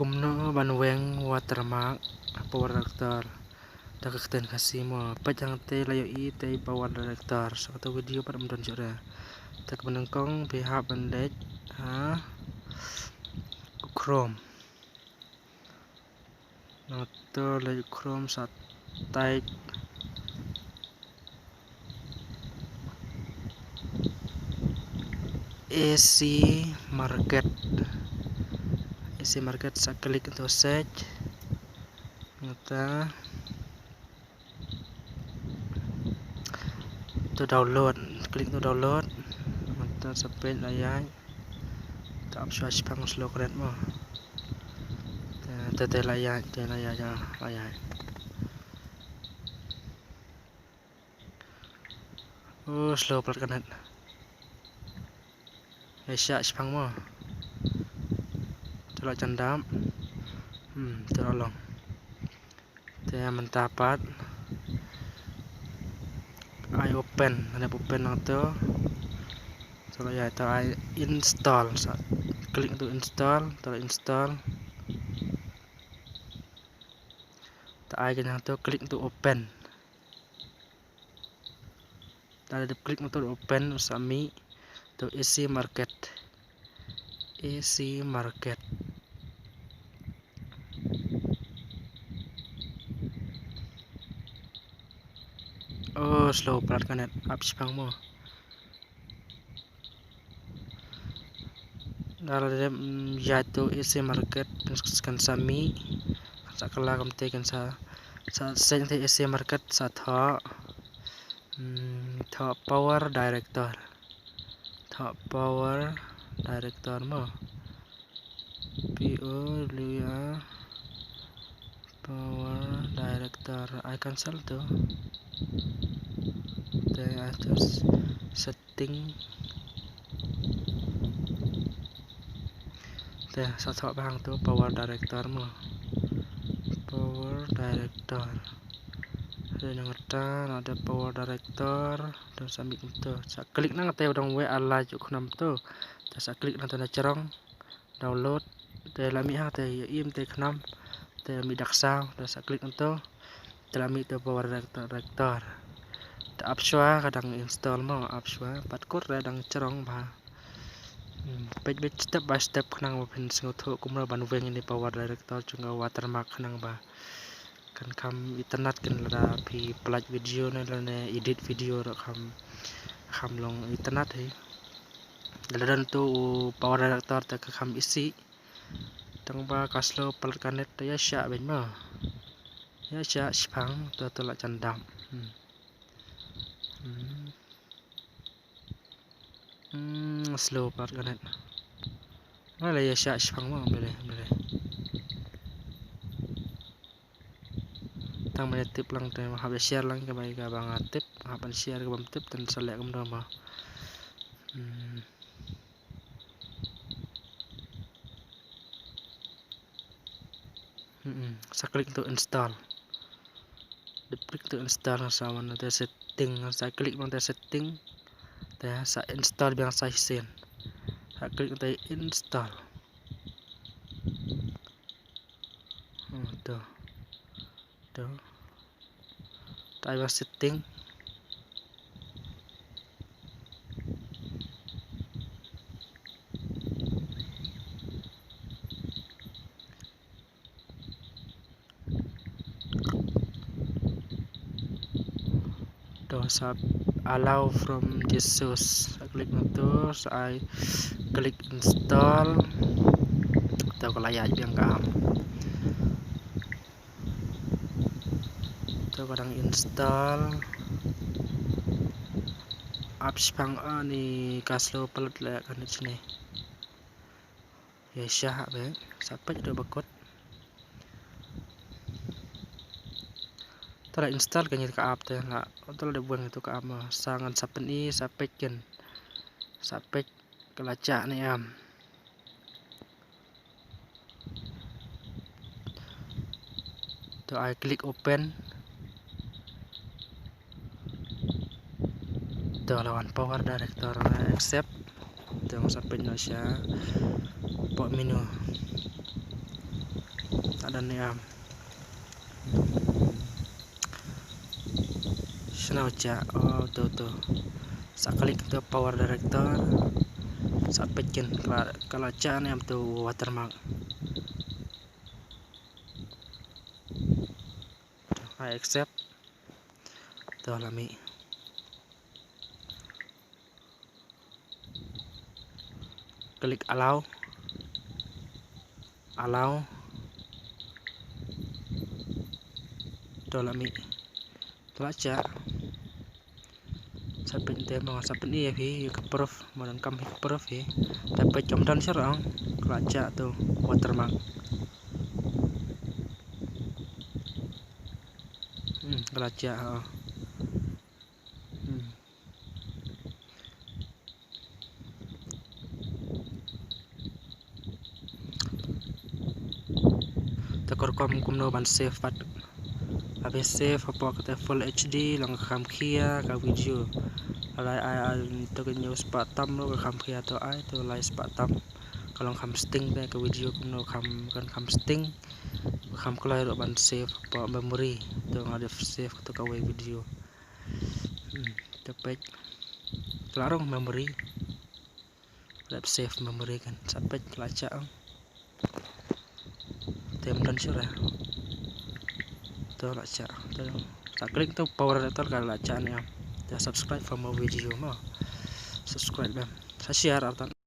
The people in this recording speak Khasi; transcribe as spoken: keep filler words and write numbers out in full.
Kumno ban weng watermark power director da ka ktien Khasi mo. Peit hangtei la ïohi te power director. Sa kato video pat ym don shuh re. Te kaba nyngkong phi hap ban leit ha Chrome. Nangto leit Chrome sa type A C Market. A C Market sa click to search. Nangta to download, click to download. Nangta sa peit la ïaid. Te ap shuwa shipang, slow ka net mo. Te, te, te la ïaid, te la ïaid, la ïaid. Oh, slow palat ka net. Ïa shah shipang mo. Te la jan dap. Hmm, te la long. Te mynta pat ai open, ai open nangto. Te la ïaid, te ai install, sa click to install, te la install. Te ai ka nangto click to open. Te la dep click nangto open, sa mih to A C Market. A C Market. Oh, slow palat ka net, ap shipang mo. Te la dep, mm, ïaid to A C Market, kan sa mih, kan sa kylla kumta, kan sa, sa search te A C Market, sa thoh, mm, thoh power director. Thoh power director mo. P O W R, power director. Ai cancel to. Te ai to s-, setting. Te sa thoh bha hangto power director mo. Power director. Te nangta la dep power director. Te sa mih kumto. Sa click nangta ba dang wei ar lai juh khnam to. Te sa click nangta na jrong. Download. Te la mih hangta, ïohi mynta khnam. Te mih da ksaw, te sa click nangto. Te la mih to power director, director. Te ap shuwa ka dang install mo, ap shuwa. Pat kut re dang jrong bha. Hmm, peit beit step by step khnang ba phin sngewthuh kumno ban weng ïa ine i power director jong ka watermark khnang ba kan kham itynnad kin lada phi pynlait video ne lane edit video ruh kham, kham long itynnad hi. Lada don to u power director te ka kham isih. Tang ba ka slow palat ka net te ïa shah beit mo. Ïa shah shipang to, to la jan dap. Hmm. Hmm. Hmm, slow palat ka net. Nga la ïa shah shipang mo, bele, bele. Tang ba ïa tip lang te, hap ïa share lang kaba, kaba nga tip, hap ban share kaba ym tip, te sa leh kumno mo. Hmm. Hmm, sa click to install. Dep click to install, sa wan te setting, sa click nangta setting. Te sa install biang sa shisien. Sa click nangta install. Hmm, to. To. Te ai ba setting. To sa allow from this source. Sa click nangto, sa ai click install. To ka la ïaid biang ka app. To ka dang install. Ap shipang, ani ka slow palat leh ka net shane. Ïa shah beit, sa peit ruh ba kut. Te la install kane ka app te la, te la dep weng ïa to ka app mo, sa ngan sa pyni, sa peit kin. Sa peit ka la jah ne em. To ai click open. To la wan power director, accept. To sa peit noh sha pop menu. Ada ni am. Shano cha, oh, to, to. Sa klik to power director. Sa peit kin ka la, ka la cha ni am to watermark. I accept. To la mih. Klik allow. Allow. To la mih. To la cha. Sa peit te mo, sa peit ïa phi ka proof, mo donkam phi ka proof hi. Te peit ym don shuh ong, ka la cha to watermark. Hmm, ka la cha ha. Hmm. Te ka rukom kumno ban save pat. Haba save hapoh kata full H D long ka kham khia ka video. Haba ai, ai to ka ñiew spah tam ruh ka kham khia, to ai to lai spah tam. Ka long kham sting te ka video kumno kham, kan kham sting. Ka kham kloi ruh ban save hapoh memory. To nga dep save kato kawei video. Hmm, te peit. Ka la rung memory. Dep save memory kan. Sa peit ka la cha ong. Te ym don shuh re. To la cha. To sa klik to power director ka la cha ni am. Te subscribe for more video mo. Subscribe em. Sa share artat.